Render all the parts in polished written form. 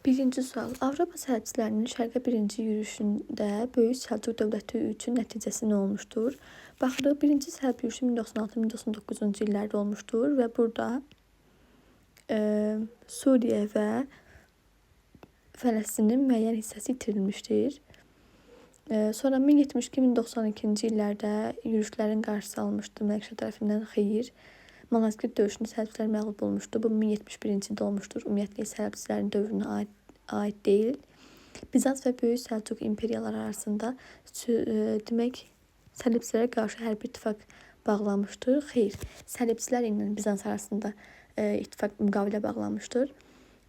Birinci sual. Avropa səlibçilərinin şərqə birinci yürüşündə Böyük Səlcuq dövləti üçün nəticəsi nə olmuşdur? Baxırıq, birinci səlib yürüşü 1096-1099-cu illərdə olmuşdur və burada Suriya və Fələstinin müəyyən hissəsi itirilmişdir. Sonra 1072-1092-ci illərdə yürüşlərin qarşısı alınmışdı Məlikşah tərəfindən. Xeyr. Malazgirt döyüşündə səlibçilər məğlub olmuşdu. Bu 1071-ci ildə olmuşdur. Ümumiyyətlə səlibçilərin dövrünə aid deyil. Bizans və Böyük Səlcuq imperiyaları arasında demək səlibçilərə qarşı hərbi ittifaq bağlanmışdır. Xeyr, səlibçilər ilə Bizans arasında ittifaq müqavilə bağlanmışdır.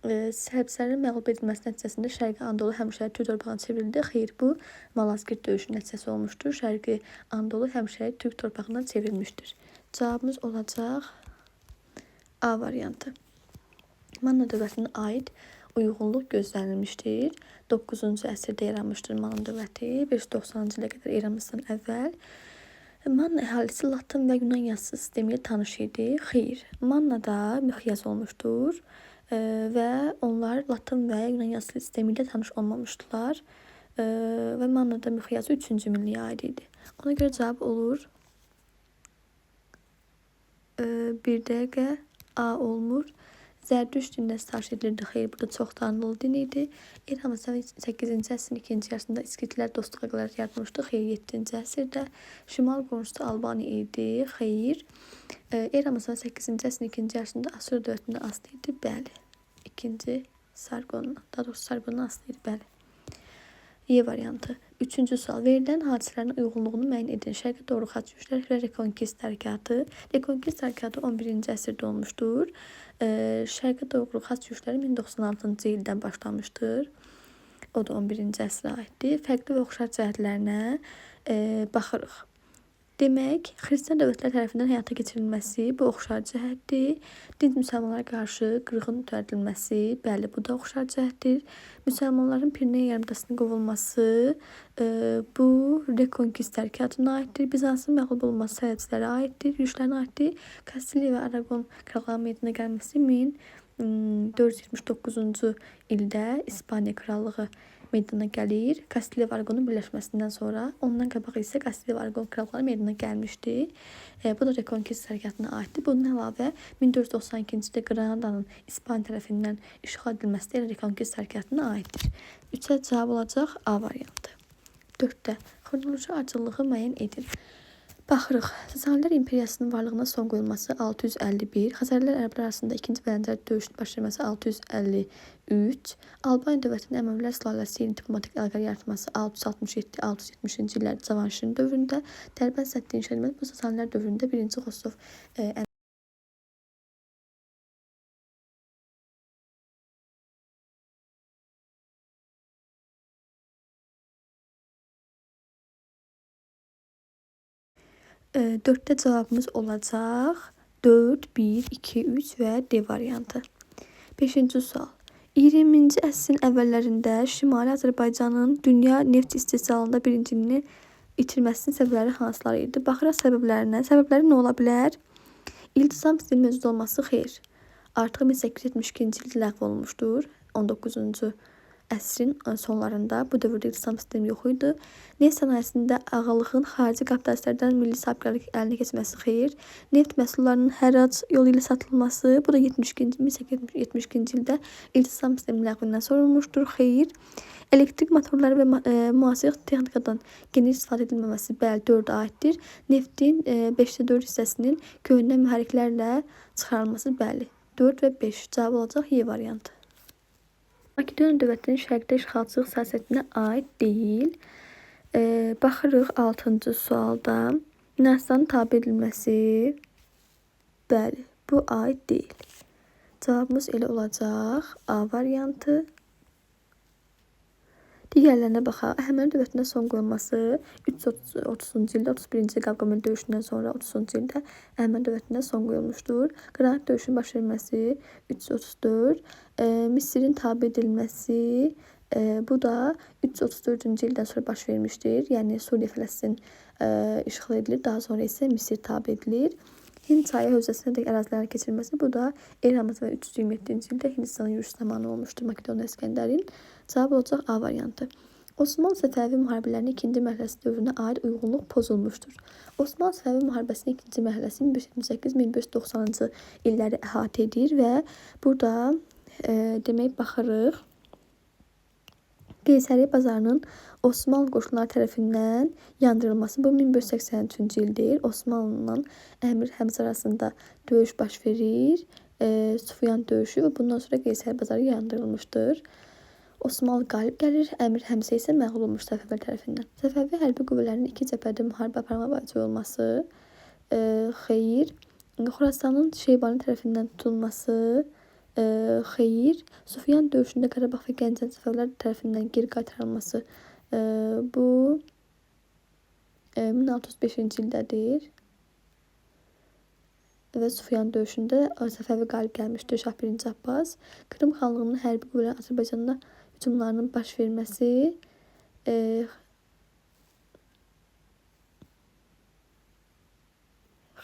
Səlibçilərin məğlub edilməsi nəticəsində Şərqi Anadolu həmişəlik türk torpağına çevrildi. Xeyr, bu Malazgirt döyüşünün nəticəsi olmuşdur. Şərqi Anadolu həmişəlik türk torpağına çevrilmişdir. Cavabımız olacaq A variantı. Manna dövlətinə aid uyğunluq gözlənilmişdir. 9-cu əsrdə yaranmışdır Manna dövləti. 590-cı ilə qədər eramızdan əvvəl. Manna əhalisi Latın və Yunan yazısı sistemi ilə tanış idi. Xeyr, Mannada miqyas olmuşdur və onlar Latın və Yunan yazısı sistemi ilə tanış olmamışdılar. Və Mannada miqyası 3-cü minliyə aid idi. Ona görə cavab olur. Bir dəqiqə A olmur. Zərdüşt dininə sitayiş edilirdi. Xeyr, burada çox tanrılı din idi. Eramızdan 8-ci əsrin ikinci yarısında İskitlər dostluq əlaqələri yaratmışdı. Xeyr, 7-ci əsrdə. Şimal qonşusu Albaniya idi. Xeyr. Eramızdan 8-ci əsrin ikinci yarısında Asur dövlətindən asılı idi. Bəli. İkinci Sargondan. Daha doğrusu Sargondan asılı idi. Bəli. Y variantı. Üçüncü sual. Verilən hadisələrin uyğunluğunu müəyyən edin. Şərqə doğru xaç yürüşləri və Rekonkist hərəkatı. Rekonkist hərəkatı 11-ci əsrdə olmuşdur. Şərqə doğru xaç yürüşləri 1096-cı ildən başlamışdır. O da 11-ci əsrə aiddir. Fərqli və oxşar cəhətlərinə baxırıq. Demək, xristian dövlətlər tərəfindən həyata keçirilməsi bu oxşar cəhətdir. Dinc müsəlmanlara qarşı qırğın törədilməsi, bəli, bu da oxşar cəhətdir. Müsəlmanların Pireney yarımadasına qovulması bu Rekonkist hərəkatına aiddir. Bizansın məğlub olması səlibçilərə aiddir, yürüşlərinə aiddir. Kastiliya və Araqon krallığı meydana gəlməsi 1479-cu ildə İspaniya krallığı meydana gəlir. Kastiliya və Araqonun birləşməsindən sonra, ondan qabaq isə Kastiliya və Araqon krallıqları meydana gəlmişdi. Bu da Rekonkist hərəkatına aiddir. Bundan əlavə 1492-ci ildə Qranadanın İspaniya tərəfindən işğal edilməsi də elə Rekonkist hərəkatına aiddir. 3-ə cavab olacaq A variantı. 4-də xronoloji ardıcıllığı müəyyən edin. Baxırıq. Sasanilər imperiyasının varlığına son qoyulması 651, Xəzərlər ərəblər arasında ikinci Bələnzər döyüşünün baş verməsi 653, Albaniya dövlətinin Əməvilər sülaləsi ilə diplomatik əlaqələr yaratması 667-670-ci illər Cavanşirin dövründə, Dərbənd səddi inşa edilməsi bu Sasanilər dövründə 1-ci Xosrov 4-də cavabımız olacaq 4, 1, 2, 3 və D variantı. 5-ci sual. 20-ci əsrin əvvəllərində Şimali Azərbaycanın dünya neft istehsalında birinciliyini itirməsinin səbəbləri hansılar idi? Baxırıq səbəblərinə. Səbəbləri nə ola bilər? İltizam sistemi mövcud olması xeyr. Artıq 1872-ci ildə ləğv olunmuşdur. 19-cu əsrin sonlarında bu dövrdə iltizam sistemi yox idi. Neft sənayesində ağalığın xarici kapitalistlərdən milli sahibkarlıq əlinə keçməsi xeyr. Neft məhsullarının hərrac yolu ilə satılması, bu da 1872-ci ildə iltizam sistemi ləğvindən sonra olmuşdur. Xeyr. Elektrik motorları və müasir texnikadan geniş istifadə edilməməsi, bəli, 4-ə aiddir. Neftin 5-də 4 hissəsinin köhnə mühərriklərlə çıxarılması, bəli, 4 və 5 cavab olacaq Y variantı. Makedoniya dövlətinin şərqdə işğalçılıq siyasətinə aid deyil. Baxırıq 6-cı sualda. Yunanistanın tabe edilməsi, bəli, bu aid deyil. Cavabımız elə olacaq A variantı. Digərlərinə baxaq. Əhəməni dövlətinə son qoyulması 330-cu ildə 31-ci Qavqamel döyüşündən sonra 30-cu ildə Əhəməni dövlətinə son qoyulmuşdur. Qranik döyüşünün baş verməsi 334, Misirin tabe edilməsi bu da 334-cü ildən sonra baş vermişdir. Yəni Suriya Fələstin işğal edilir. Daha sonra isə Misir tabe edilir. Hind çayı hövzəsinə dək ərazilərin keçirilməsi, bu da eramızdan 327-ci ildə Hindistana yürüş zamanı olmuşdur Makedoniya İsgəndərin. Cavab olacaq A variantı. Osmanlı Səfəvi müharibələrinin ikinci mərhələsi dövrünə aid uyğunluq pozulmuşdur. Osmanlı Səfəvi müharibəsinin ikinci mərhələsi 1578-1590-cı illəri əhatə edir və burada demək baxırıq. Qeysəri bazarının Osmanlı qoşunları tərəfindən yandırılması bu 1583-cü ildir. Osmanlı'nın Əmir Həmzə arasında döyüş baş verir. Sufyan döyüşü və bundan sonra Qeysəri bazarı yandırılmışdır. Osmanlı qalib gəlir, Əmir Həmzə isə məğlub olmuş Səfəvilər tərəfindən. Səfəvi hərbi qüvvələrinin iki cəbhədə müharibə aparmağa vacib olması, xeyir. Xorasanın Şeybani tərəfindən tutulması, xeyir. Sufyan döyüşündə Qarabağ və Gəncənin Səfəvilər tərəfindən geri qaytarılması, bu 1605-ci ildədir. Və Sufyan döyüşündə Səfəvi qalib gəlmişdir Şah 1-ci Abbas. Krım xanlığının hərbi qüvvələrin Azərbaycanda hücumlarının baş verməsi,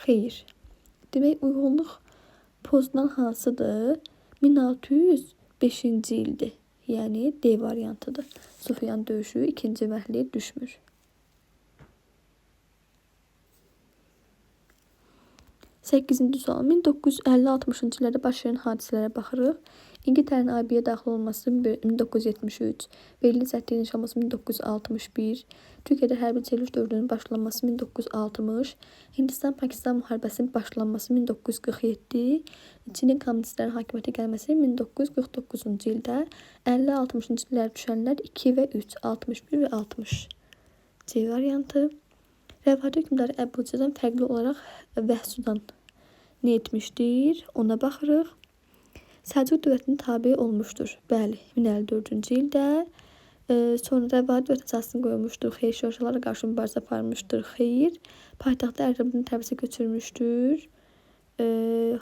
xeyir. Demək, uyğunluq pozulan hansıdır? 1605-ci ildir. Yəni D variantıdır. Sufyan döyüşü ikinci mərhələyə düşmür. 8-ci sual. 1950-60-cı illərdə baş verən hadisələrə baxırıq. İngiltərənin AB-yə daxil olması 1973, Berlin sədliyinin inşa olunması 1961, Türkiyədə hərbi çevriliş dövrünün başlanması 1960, Hindistan-Pakistan müharibəsinin başlanması 1947, Çinin kommunistlərin hakimiyyətə gəlməsi 1949-cu ildə, 50-60-cı illərə düşənlər 2 və 3, 61 və 60. C variantı. Rəvadi hökmdarı Əbu-Cədan fərqli olaraq Vəhsudan nə etmişdir? Ona baxırıq. Səlcuq dövlətinin tabe olmuşdur. Bəli, 1054-cü ildə. Sonra Rəvadi dövlət əsasını qoymuşdur. Xeyr, Şirvanşahlara qarşı mübarizə aparmışdır. Xeyr, paytaxtı Ərdəbildən Təbrizə köçürmüşdür.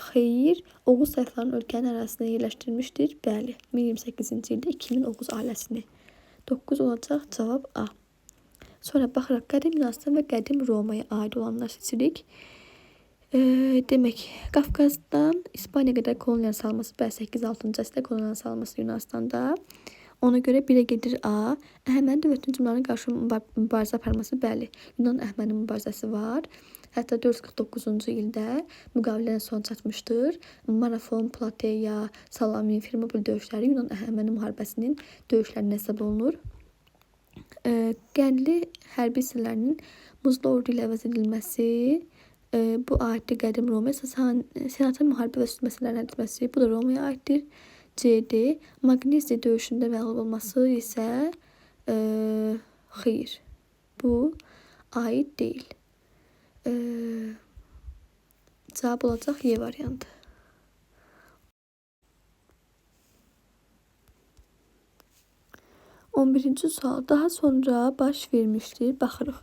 Xeyr, Oğuz tayfalarının ölkənin ərazisinə yerləşdirmişdir. Bəli, 1028-ci ildə 2000 Oğuz ailəsini. 9 olacaq cavab A. Sonra baxırıq Qədim Yunanistan və Qədim Romaya aid olanlar seçirik. Demək, Qafqazdan İspaniya qədər koloniyanın salınması, bəli, 8-6-cı əsrdə koloniyanın salınması Yunanistanda. Ona görə 1-ə gedir A. Əhəməni dövlətinin hücumlarına qarşı mübarizə aparması, bəli, Yunan-Əhəməni mübarizəsi var. Hətta 449-cu ildə müqavilənin sona çatmışdır. Marafon, Plateya, Salamin, Fermopil döyüşləri Yunan-Əhəməni müharibəsinin döyüşlərindən hesab olunur. Qəndli hərbi hissələrinin muzlu ordu ilə əvəz edilməsi, bu aiddir Qədim Romaya. Senatın müharibə və sülh məsələlərini həll etməsi, bu da Romaya aiddir. C, D. Maqnezi döyüşündə məğlub olması isə xeyir, bu aid deyil. Cavab olacaq Y variantı. 11-ci sual. Daha sonra baş vermişdir. Baxırıq.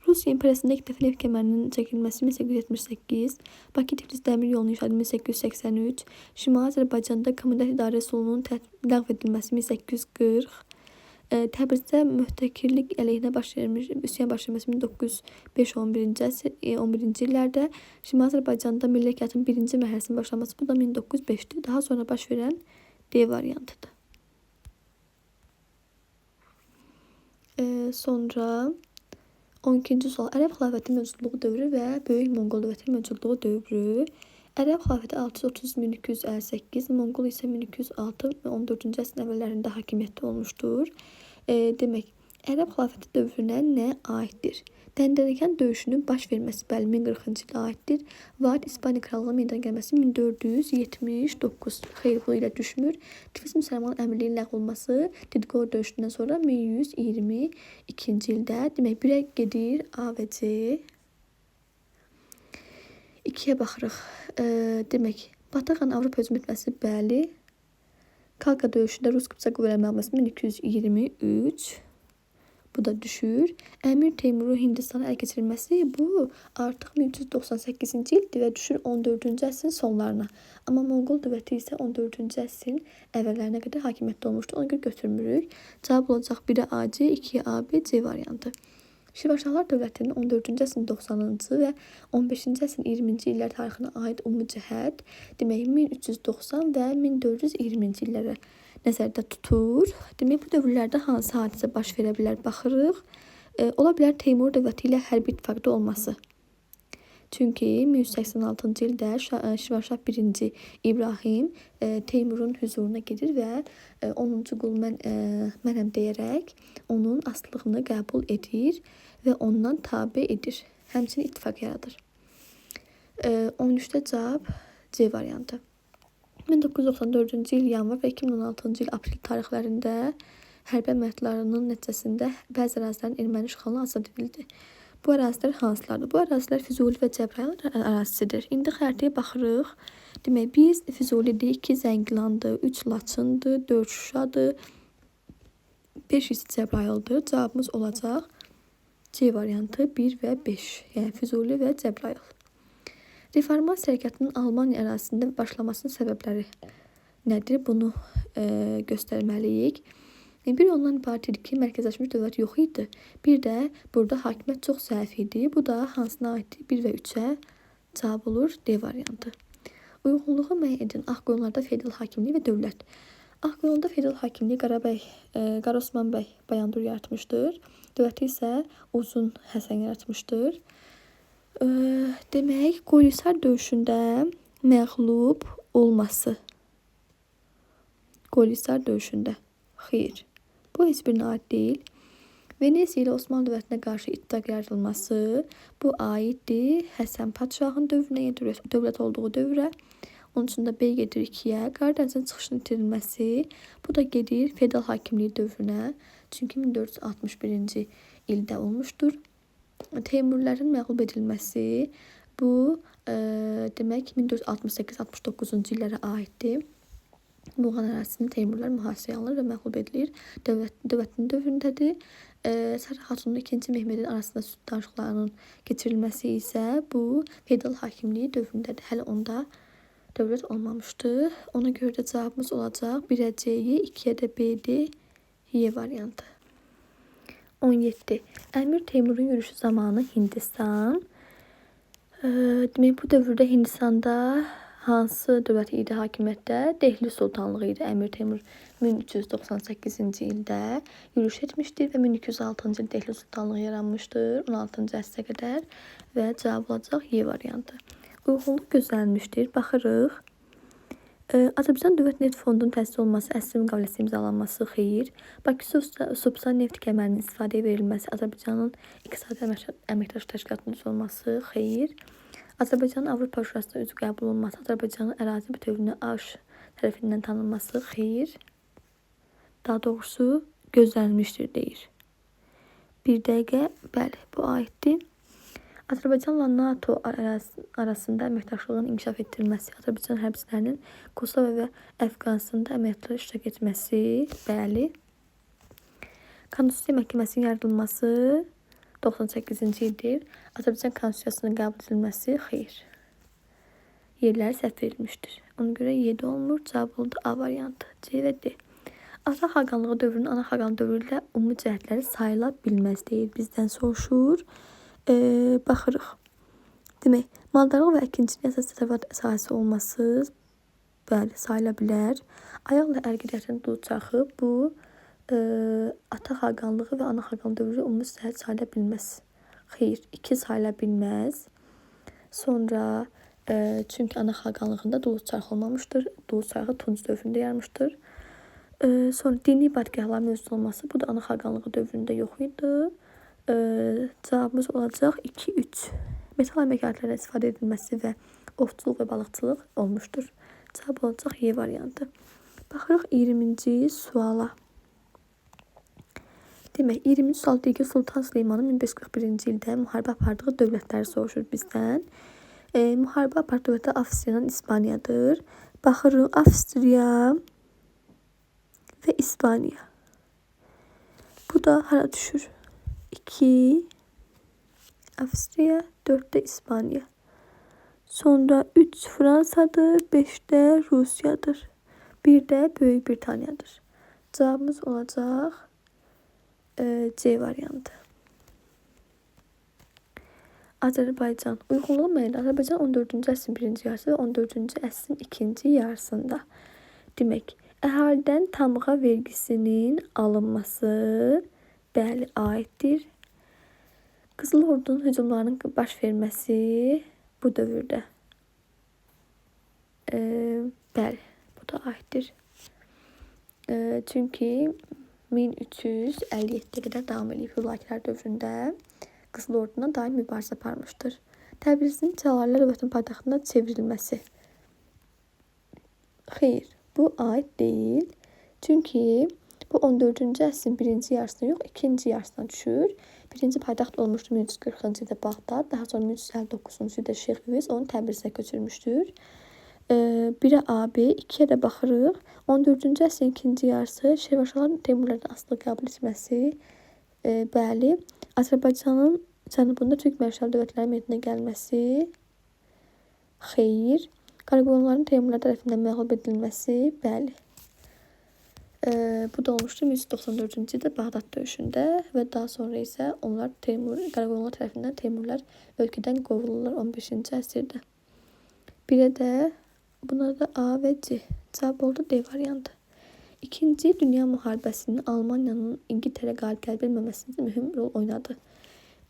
Rusiya İmperiyasında ilk dəfə neft kəmərinin çəkilməsi 1878, Bakı-Tiflis dəmir yolunun inşaatı 1883, Şimali Azərbaycanda komendant idarə üsulunun ləğv edilməsi 1840, Təbrizdə möhtəkirlik əleyhinə baş vermiş üsyan baş verməsi 1905-11-ci əsr, 11-ci illərdə, Şimali Azərbaycanda milli hərəkatın birinci mərhələsinin başlaması, bu da 1905-dir. Daha sonra baş verən D variantıdır. Sonra 12-ci sual. Ərəb xilafətinin mövcudluğu dövrü və Böyük Monqol dövlətinin mövcudluğu dövrü. Ərəb xilafəti 630-1258, Monqol isə 1206 və 14-cü əsrin əvvəllərində hakimiyyətdə olmuşdur. Demək, Ərəb xilafəti dövrünə nə aiddir? Dəndənəkan döyüşünün baş verməsi, bəli, 1040-cı ilə aiddir. Vahid İspaniya krallığının meydana gəlməsi 1479. Xeyr, bu ilə düşmür. Tiflis Müsəlman Əmirliyinin ləğv olunması Didqor döyüşündən sonra 1122-ci ildə. Demək, 1-ə gedir A və C. 2-yə baxırıq. Demək, Batı xan Avropa hücum etməsi, bəli. Kalka döyüşündə Rus Qıpçaq qüvvələri məğlub 1223. Bu da düşür. Əmir Teymurun Hindistana əl keçirilməsi bu artıq 1398-ci ildir və düşür 14-cü əsrin sonlarına. Amma Monqol dövləti isə 14-cü əsrin əvvəllərinə qədər hakimiyyətdə olmuşdu. Ona görə götürmürük. Cavab olacaq 1-ə AC, 2-yə AB, C variantı. Şirvanşahlar dövlətinin 14-cü əsrin 90-cı və 15-ci əsrin 20-ci illər tarixinə aid ümumi cəhət, demək 1390 və 1420-ci illərə nəzərdə tutur. Demək bu dövrlərdə hansı hadisə baş verə bilər baxırıq. Ola bilər Teymur dövləti ilə hərbi ittifaqda olması. Çünki 1186-cı ildə Şirvanşah 1-ci İbrahim Teymurun hüzuruna gedir və 10-cu qul mənəm deyərək onun asılılığını qəbul edir və ondan tabe edir. Həmçinin ittifaq yaradır. 13-də cavab C variantı. 1994-cü il yanvar və 2016-cı il aprel tarixlərində hərbi əməliyyatlarının nəticəsində bəzi ərazilərin erməni işğalından azad edildi. Bu ərazilər hansılardır? Bu ərazilər Füzuli və Cəbrayıl ərazisidir. İndi xəritəyə baxırıq. Demək, biz Füzulidir, 2 Zəngilandır, 3 Laçındır, 4 Şuşadır, 5 isə Cəbrayıldır. Cavabımız olacaq C variantı 1 və 5. Yəni Füzuli və Cəbrayıl. Reformasiya hərəkatının Almaniya ərazisində başlamasının səbəbləri nədir? Bunu göstərməliyik. Bir ondan ibarət idi ki, mərkəzləşmiş dövlət yox idi. Bir də burada hakimiyyət çox zəif idi. Bu da hansına aiddir? 1 və 3-ə cavab olur D variantı. Uyğunluğu müəyyən edən Ağqoyunlarda feodal hakimliyi və dövlət. Ağqoyunluda feodal hakimliyi Qara Osman bəy Bayandur yaratmışdır. Dövləti isə Uzun Həsən yaratmışdır. Demək, Qoylisar döyüşündə məğlub olması. Qoylisar döyüşündə. Xeyr. Bu heç birinə aid deyil. Venesiya ilə Osmanlı dövlətinə qarşı ittifaq yaradılması bu aiddir Həsən padşahın dövrünə, yəni dövlət olduğu dövrə. Onun üçün də B gedir 2-yə. Qaradənizin çıxışının itirilməsi bu da gedir feodal hakimliyi dövrünə. Çünki 1461-ci ildə olmuşdur. Teymurlərin məğlub edilməsi bu demək 1468-69-cu illərə aiddir. Muğan ərazisini Teymurlar mühasirəyə alınır və məğlub edilir. Dövlətin dövründədir. Sara Xatunun 2-ci Mehmedin arasında sülh danışıqlarının keçirilməsi isə bu feodal hakimliyi dövründədir. Hələ onda dövlət olmamışdı. Ona görə də cavabımız olacaq 1-ə C-yə, 2-yə də B-D, Y variantı. 17. Əmir Teymurun yürüşü zamanı Hindistan. Demək bu dövrdə Hindistanda hansı dövlət idi hakimiyyətdə? Dehli Sultanlığı idi. Əmir Teymur 1398-ci ildə yürüş etmişdir və 1206-cı ildə Dehli Sultanlığı yaranmışdır 16-cı əsrə qədər və cavab olacaq Y variantı. Uyğunluq gözlənilmişdir. Baxırıq. Azərbaycan Dövlət Neft Fondunun təsis olunması, əsr müqaviləsi imzalanması xeyir. Bakı-Supsa neft kəmərinin istifadəyə verilməsi, Azərbaycanın İqtisadi Əməkdaşlıq Təşkilatının üzv olması xeyir. Azərbaycanın Avropa Şurasına üzv qəbul olunması, Azərbaycanın ərazi bütövlüyünə ABŞ tərəfindən tanınması xeyir. Daha doğrusu gözlənilmişdir deyir. Bir dəqiqə, bəli, bu aiddir. Azərbaycanla NATO arasında əməkdaşlığın inkişaf etdirilməsi, Azərbaycan hərbçilərinin Kosovo və Əfqanıstanda əməliyyatlara iştirak etməsi, bəli. Konstitusiya Məhkəməsinin yaradılması 98-ci ildir. Azərbaycan Konstitusiyasının qəbul edilməsi, xeyr. Yerləri səhv verilmişdir. Ona görə 7 olmur. Cavab oldu A variantı. C və D. Ata xaqanlığı dövrünün ana xaqanlığı dövrü ilə ümumi cəhətləri sayıla bilməz deyir. Bizdən soruşur. Baxırıq. Demək, maldarlıq və əkinçiliyin əsas təsərrüfat sahəsi olması, bəli, sayıla bilər. Ayaqla ərgidətin duz çaxı bu ata xaqanlığı və ana xaqanlığı dövrü ümumi cəhət sayıla bilməz. Xeyr, 2 sayıla bilməz. Sonra çünki ana xaqanlığında duluz çarxı olmamışdır. Duluz çarxı Tunc dövründə yaranmışdır. Sonra dini ibadətgahların mövcud olması bu da ana xaqanlığı dövründə yox idi. Cavabımız olacaq 2-3. Metal əmək alətlərinin istifadə edilməsi və ovçuluq və balıqçılıq olmuşdur. Cavab olacaq Y variantı. Baxırıq 20-ci suala. Demək, 20-ci sual deyir ki, Sultan Süleymanın 1541-ci ildə müharibə apardığı dövlətləri soruşur bizdən. Müharibə apardığı dövlətlər Avstriyadan İspaniyadır. Baxırıq Avstriya və İspaniya. Bu da hara düşür? 2 Avstriya, 4 də İspaniya. Sonra 3 Fransadır, 5 də Rusiyadır. 1 də Böyük Britaniyadır. Cavabımız olacaq C variantı. Azərbaycan. Uyğunluğu müəyyən. Azərbaycan 14-cü əsrin birinci yarısı və 14-cü əsrin ikinci yarısında. Demək, əhalidən tamğa vergisinin alınması, bəli, aiddir. Qızıl Ordunun hücumlarının baş verməsi bu dövrdə. Bəli, bu da aiddir. Çünki 1357-yə qədər davam edib Hülakülər dövründə Qızıl Orduna daim mübarizə aparmışdır. Təbrizin Cəlalilər dövlətinin paytaxtına çevrilməsi. Xeyr, bu aid deyil. Çünki bu 14-cü əsrin birinci yarısına yox, ikinci yarısına düşür. Birinci paytaxt olmuşdu 1340-cı ildə Bağdad, daha sonra 1359-cu ildə Şeyx Üveys onu Təbrizə köçürmüşdür. 1-ə AB, 2-yə də baxırıq. 14-cü əsrin ikinci yarısı Şirvanşahların Teymurlardan asılılıq qəbul etməsi. Bəli, Azərbaycanın cənubunda Türk mənşəli dövlətlərin meydana gəlməsi. Xeyr. Qaraqoyunluların Teymurlar tərəfindən məğlub edilməsi. Bəli. Bu da olmuşdu 1394-cü ildə Bağdad döyüşündə və daha sonra isə onlar Qaraqoyunlular tərəfindən Teymurlar ölkədən qovulurlar 15-ci əsrdə. 1-ə də, buna da A və C. Cavab oldu D variantı. İkinci Dünya Müharibəsinin Almaniyanın İngiltərə qalib gələ bilməməsində mühüm rol oynadı.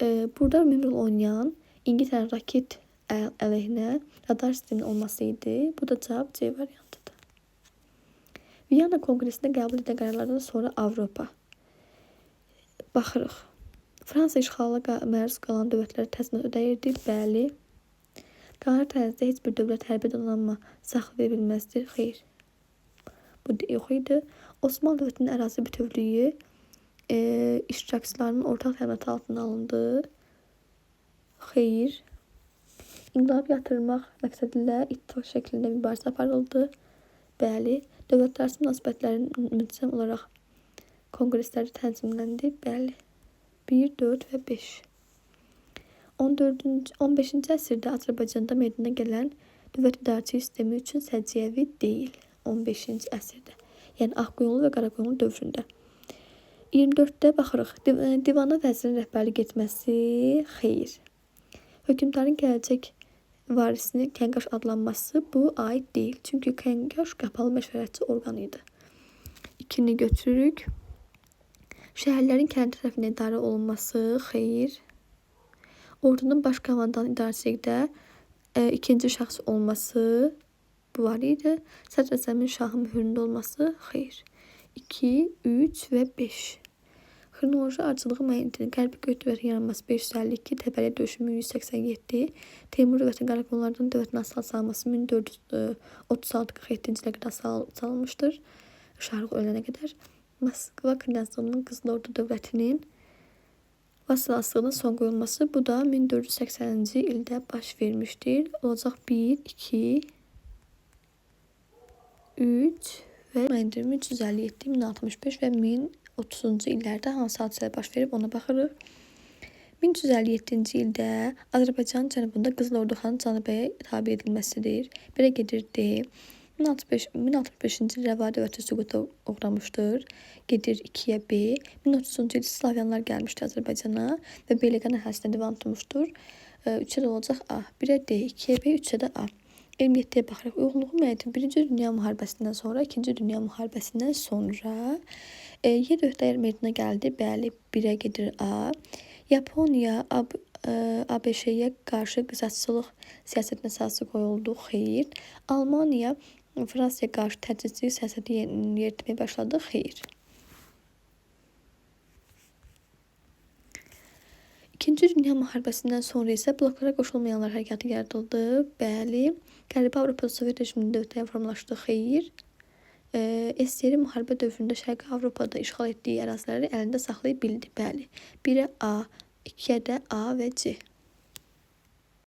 Burada mühüm rol oynayan İngiltərənin raket əleyhinə radar sisteminin olması idi. Bu da cavab C variantıdır. Viyana Konqresində qəbul edilən qərarlardan sonra Avropa. Baxırıq. Fransa işğala məruz qalan dövlətlərə təzminat ödəyirdi. Bəli. Qara dənizdə heç bir dövlət hərbi donanma saxlaya bilməzdir. Xeyr. Bu yox idi. Osmanlı dövlətinin ərazi bütövlüyü iştirakçılarının ortaq təminatı altına alındı. Xeyr. İnqilab yatırmaq məqsədilə ittifaq şəklində mübarizə aparıldı. Bəli. Dövlətlərarası münasibətlərin müntəzəm olaraq konqreslərdə tənzimləndi. Bəli. 1, 4 və 5. 14-cü, 15-ci əsrdə Azərbaycanda meydana gələn dövlət idarəçilik sistemi üçün səciyyəvi deyil. 15-ci əsrdə. Yəni Ağqoyunlu və Qaraqoyunlu dövründə. 24-də baxırıq. Divana vəzirin rəhbərlik etməsi xeyr. Hökmdarın gələcək varisinin kənqaş adlanması bu aid deyil. Çünki kənqaş qapalı məşvərətçi orqanı idi. 2-ni götürürük. Şəhərlərin kənd tərəfindən idarə olunması xeyr. Ordunun baş komandanı idarəçilikdə ikinci şəxs olması bu var idi. Sədr-əzəmin şahın mühründə olması xeyr. 2, 3 və 5. Xronoloji ardıcıllığı müəyyən edin. Qərbi Gök dövlətinin yaranması 552, Təbəriyyə döyüşü 1187, Teymur dövlətinin Qaraqoyunlulardan dövlətin asılı salınması 1436-47-ci ilə qədər salınmışdır. Şahrux ölənə qədər. Moskva knyazlığının Qızıl Ordu dövlətinin vassallığına son qoyulması bu da 1480-ci ildə baş vermişdir. Olacaq 1, 2, 3 və 1357, 1065 və 1030-cu illərdə hansı hadisələr baş verib ona baxırıq. 1357-ci ildə Azərbaycanın cənubunda Qızıl Ordu xanı Canıbəyə tabe edilməsidir. Belə gedir D. 1065-ci il Rəva dövləti süquta uğramışdır. Gedir 2-yə B. 1030-cu ildə Slavyanlar gəlmişdi Azərbaycana və Beyləqan əhalisinə divan tutmuşdur. 3-ə də olacaq A. 1-ə D, 2-yə B, 3-ə də A. 27-yə baxırıq. Uyğunluğu müəyyən edin. Birinci Dünya müharibəsindən sonra, İkinci Dünya müharibəsindən sonra yer dövlətlər meydana gəldi. Bəli, 1-ə gedir A. Yaponiya ABŞ-yə qarşı qisasçılıq siyasətinə əsası qoyuldu. Xeyr. Almaniya Fransaya qarşı təcridçilik siyasəti yeritməyə başladı. Xeyr. İkinci Dünya müharibəsindən sonra isə bloklara qoşulmayanlar hərəkatı yaradıldı. Bəli. Qərbi Avropada Sovet rejiminin dövlətləri formalaşdı. Xeyr. SSR müharibə dövründə Şərqi Avropada işğal etdiyi əraziləri əlində saxlaya bildi. Bəli. 1-ə A, 2-yə də A və C.